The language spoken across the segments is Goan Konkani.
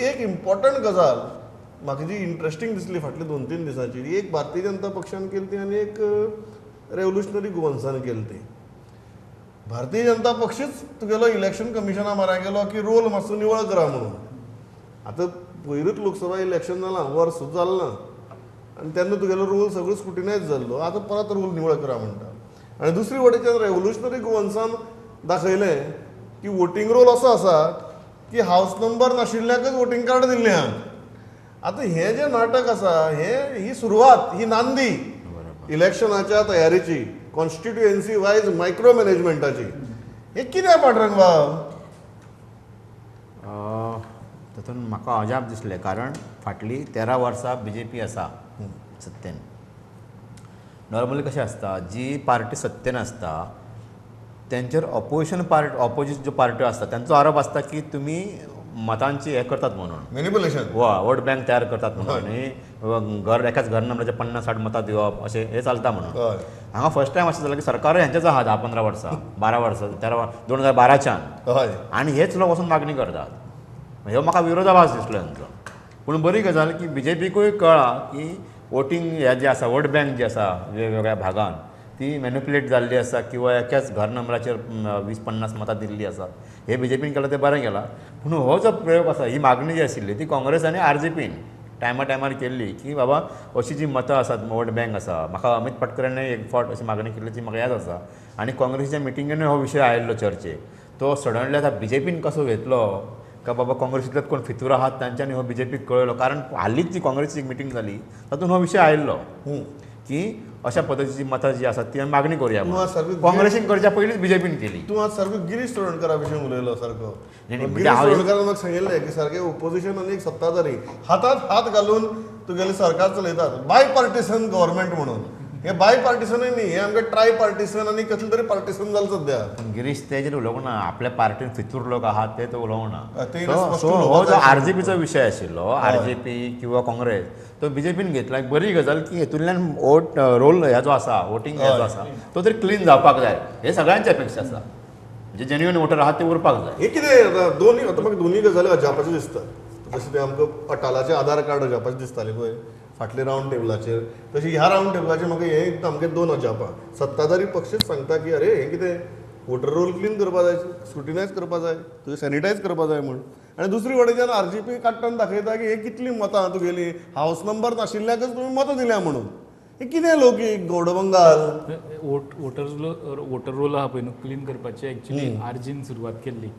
एक इम्पॉर्टंट गजाल म्हाका जी इंट्रस्टींग दिसली फाटल्या 2-3 दिसांची, एक भारतीय जनता पक्षान केली ती आनी एक रेव्होल्युशनरी गोवन्सान केली ती. भारतीय जनता पक्षच तुगेलो इलेक्शन कमिशना मारा गेलो की रोल मातसो निवळ करा म्हणून. आतां पयरूच लोकसभा इलेक्शन जालां, वर्स सुद्दां जालें ना, आनी तेन्ना तुगेलो रोल सगळो स्क्रुटिनायज जाल्लो, आतां परत रोल निवळ करा म्हणटा. आनी दुसरी वटेच्यान रेव्होल्युशनरी गोवन्सान दाखयलें की वोटींग रोल असो आसा की हावस नंबर नाशिल्ल्याकच वोटींग कार्ड दिल्लें आहा. आतां हें जें नाटक आसा हें ही सुरवात, ही नांदी इलेक्शनाच्या तयारेची, कॉन्स्टिट्युएन्सी वायज मायक्रो मॅनेजमेंटाची. हें कितें पांडुरंग बाब? तातूंत म्हाका अजाप दिसलें, कारण फाटलीं 13 वर्सां बीजेपी आसा सत्तेन. नॉर्मली कशें आसता, जी पार्टी सत्तेन आसता तेंचेर ऑपोजिशन पार्ट, ऑपोजिट ज्यो पार्ट्यो आसता तेंचो आरोप आसता की तुमी मतांची हें करतात म्हणून, मॅनिपुलेशन, वा वोट बँक तयार करतात म्हणून, आनी घर एकाच घर नंबराचेर 50-60 मतां दिवप अशें हें चलता म्हणून. हांगा फर्स्ट टायम अशें जालें की सरकारूय हेंचेच आहा 10-15 वर्सां, 12 वर्सां, 13, 2012च्यान, आनी हेच लोक वचून मागणी करतात. ह्यो म्हाका विरोधाभास दिसलो हेंचो. पूण बरी गजाल की बीजेपीकूय कळ्ळां की वोटींग हें जें आसा, वोट बँक जी आसा वेगवेगळ्या भागान ती मॅनिपुलेट जाल्ली आसा किंवा एकाच घर नंबराचेर 20-50 मतां दिल्ली आसा. हे बीजेपीन केलां तें बरें केलां, पूण हो जो प्रयोग आसा, ही मागणी जी आशिल्ली ती काँग्रेस आनी आरजीपीन टायमा टायमार केल्ली की बाबा अशी जी मतां आसात, वोट बँक आसा. म्हाका अमीत पाटकरांनी एक फावट अशी मागणी केल्ली ती म्हाका याद आसा, आनी काँग्रेसीच्या मिटिंगेनूय हो विशय आयिल्लो चर्चेक. तो सडनली आतां बीजेपीन कसो घेतलो का बाबा काँग्रेसींतल्यात कोण फितूर आहात तांच्यांनी हो बीजेपीक कळयलो, कारण हालींच जी काँग्रेसीची एक मिटींग जाली तातूंत हो विशय आयिल्लो की अशा पद्दतीची मतां जी आसात ती आमी मागणी करुया. काँग्रेसीन करच्या पयलींच बीजेपीन केली. तूं आज सारको गिरीश चोडणकरा विशीं उलयलो सारको. गिरीश चोडणकरान म्हाका सांगिल्लें की सारकें ओपोजिशन आनी एक सत्ताधारी हातांत हात घालून तुगेलें सरकार चलयतात, बाय पार्टिसन गव्हर्मेंट म्हणून. हे बाय पार्टिसनूय न्ही, हे आमकां ट्राय पार्टिसन आनी कसलें तरी पार्टिसन जालें सद्या. पूण गिरीश तेजेर उलोवंक ना, आपल्या पार्टीन फितूर लोक आहात ते तो उलोवंक ना. सो हो जो आरजीपीचो विशय आशिल्लो, आरजीपी किंवा काँग्रेस, तो बीजेपीन घेतला. एक बरी गजाल की हेतूंतल्यान वोट रोल ह्या जो आसा, वोटींग ह्या जो आसा तो तरी क्लीन जावपाक जाय, हे सगळ्यांची अपेक्षा आसा. जे जेन्युइन वोटर आहात ते उरपाक जाय. हे कितें आतां दोनूय, आतां म्हाका दोनूय गजाली अजापाच्यो दिसतात. जशें तें आमकां अटालाचें आधार कार्ड अजापाचें दिसतालें पळय फाटले रावंड टेबलाचेर, तशें ह्या रावंड टेबलाचेर म्हाका हें आमगे दोन अजापां. सत्ताधारी पक्षच सांगता की अरे हें कितें वोटर रोल क्लीन करपा जाय, स्क्रुटिनायज करपा जाय, तुवें सॅनिटायज करपा जाय म्हूण. आनी दुसरी वटेच्यान आरजीपी काडटा दाखयता की हे कितलीं मतां तुगेलीं, हावस नंबर नाशिल्ल्याकच तुमी मतां दिल्या म्हणून. हें कितें लौकीक गौडबंगाल. वोटर रोल आहा पळय न्हू क्लीन करपाची एक्चुली आरजीन सुरवात केल्ली,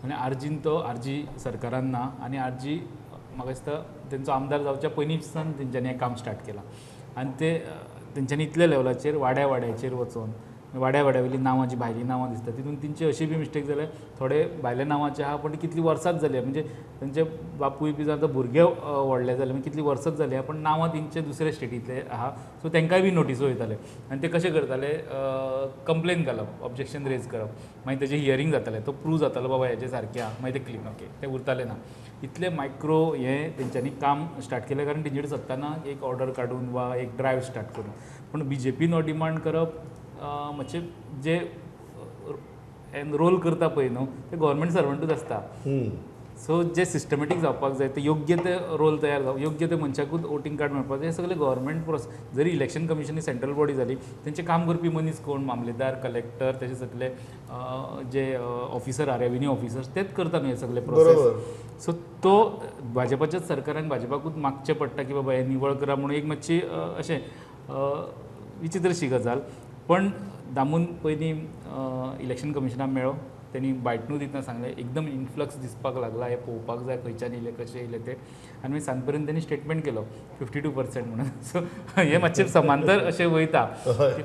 आनी आरजीन तो आरजी सरकारान ना, आनी आरजी म्हाका दिसता तेंचो आमदार जावच्या पयलींच्यान तेंच्यांनी हें काम स्टार्ट केलां. आनी ते तेंच्यांनी इतल्या लेवलाचेर वाड्या वाड्याचेर वचोन वाड्या वाड्या वयलीं नांवां जी भायलीं नांवां दिसता तितून तेंची अशी बी मिस्टेक जाल्या, थोडे भायल्या नांवाचे आहा पण कितलीं वर्सांच जाली, म्हणजे तेंचे बापूय बी जावं भुरगे व्हडले जाले, म्हणजे कितलीं वर्सांच जाली पण नांवां तेंचे दुसरे स्टेटींतले आहा. सो तेंकांय बी नोटिसो वयताले आनी ते कशें करताले, कंप्लेन घालप, ऑब्जेक्शन रेज करप, मागीर तेजें हियरींग जातालें, तो प्रूव जातालो बाबा हेजें सारकें आहा, मागीर ते क्लीन ओके ते उरताले ना. इतलें मायक्रो हें तेंच्यांनी काम स्टार्ट केलें, कारण तेंचे कडेन सत्ता ना एक ऑर्डर काडून वा एक ड्रायव स्टार्ट करून. पूण बीजेपीन हो डिमांड करप मातशें जे एनरोल करता पळय न्हू ते गव्हर्मेंट सर्वंटूच आसता. सो जे सिस्टमॅटीक जावपाक जाय, ते योग्य ते रोल तयार जावप, योग्य ते मनशाकूच वोटींग कार्ड मेळपाक जाय, हे सगळें गव्हर्मेंट प्रोसेस. जरी इलेक्शन कमिशन ही सेंट्रल बॉडी जाली, तेंचें काम करपी मनीस कोण, मामलेदार, कलेक्टर, तेजे सगळे जे ऑफिसर आहा, रेवेन्यू ऑफिसर्स, तेच करता न्हू हे सगळे प्रोसेस. सो तो भाजपाच्याच सरकारान भाजपाकूच मागचें पडटा की बाबा हें निवळ करा म्हणून, एक मातशी अशें विचित्रशी गजाल. पण दामून पयलीं इलेक्शन कमिशनाक मेळ्ळो, तेणी बायटनू दितना सांगलें एकदम इन्फ्लक्स दिसपाक लागला, हें पळोवपाक जाय खंयच्यान येयलें कशें येयलें तें. आनी मागीर सांज पर्यंत तेणी स्टेटमेंट केलो 52% म्हणून. सो हें मातशें समांतर अशें वयता,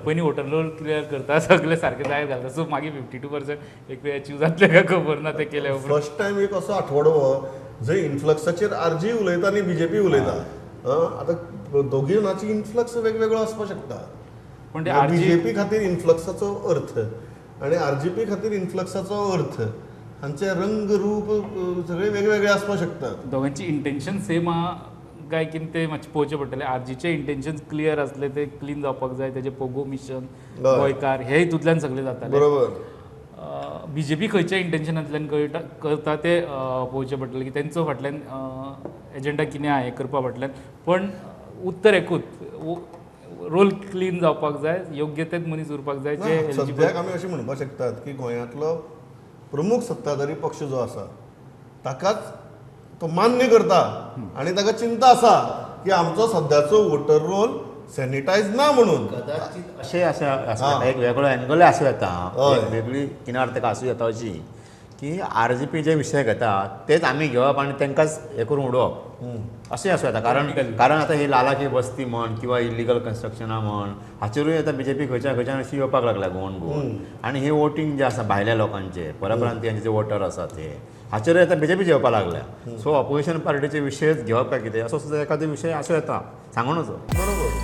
पयलीं वोटर रोल क्लियर करता, सगळें सारकें जायर घालता, सो मागीर 52% एक अचीव जातलें काय खबर ना तें केल्या उपरांत. फर्स्ट टायम एक असो आठवडो जंय इन्फ्लक्साचेर आरजी उलयता आनी बीजेपी उलयता. आतां दोगूय जाणांची इन्फ्लक्स वेगवेगळो आसपाक शकता. पण बीजेपी खातीर इन्फ्लक्साचो अर्थ आनी आरजीपी खातीर इन्फ्लक्साचो अर्थ हांचे रंग रूप सगळे वेगवेगळे आसपाक शकतात. दोगांची इंटेन्शन सेम आहा काय कितें तें मातशें पळोवचें पडटलें. आरजीचें इंटेन्शन क्लियर आसलें, तें क्लीन जावपाक जाय, तेजें पोगो मिशन, गोंयकार हे हितूंतल्यान सगळें जातालें. बरोबर. बीजेपी खंयच्या इंटेन्शनांतल्यान कळटा करता तें पळोवचें पडटलें की तेंचो फाटल्यान एजेंडा कितें आहा हें करपा फाटल्यान. पण उत्तर एकूच, रोल क्लीन जावपाक जाय, योग्य तेच मनीस उरपाक जाय जे एलिजिबल. सद्याक आमी अशें म्हणपाक शकतात की गोंयांतलो प्रमुख सत्ताधारी पक्ष जो आसा ताकाच तो मान्य करता आनी ताका चिंता आसा की आमचो सद्याचो वोटर रोल सॅनिटायज ना म्हणून. कदाचित अशें आसा एक वेगळो एंगलय आसूं येता, एक वेगळी किनार ताका आसूं येता अशी की आरजीपी जे विशय घेता तेच आमी घेवप आनी तांकांच हें करून उडोवप अशें आसूं येता. कारण कारण आतां ही लालाकी बस्ती म्हण किंवा इलिगल कन्स्ट्रक्शनां म्हण हाचेरूय आतां बीजेपी खंयच्या खंयच्यान अशी येवपाक लागल्या गोवन गोवन. आनी हे वोटींग जें आसा भायल्या लोकांचे परप्रांतीयांचे जे वोटर आसा ते हाचेरूय आतां बीजेपी येवपाक लागल्या. सो ऑपोजिशन पार्टीचे विशयच घेवप काय कितें असो सुद्दां एखादो विशय आसूं येता, सांगू नजो. बरोबर.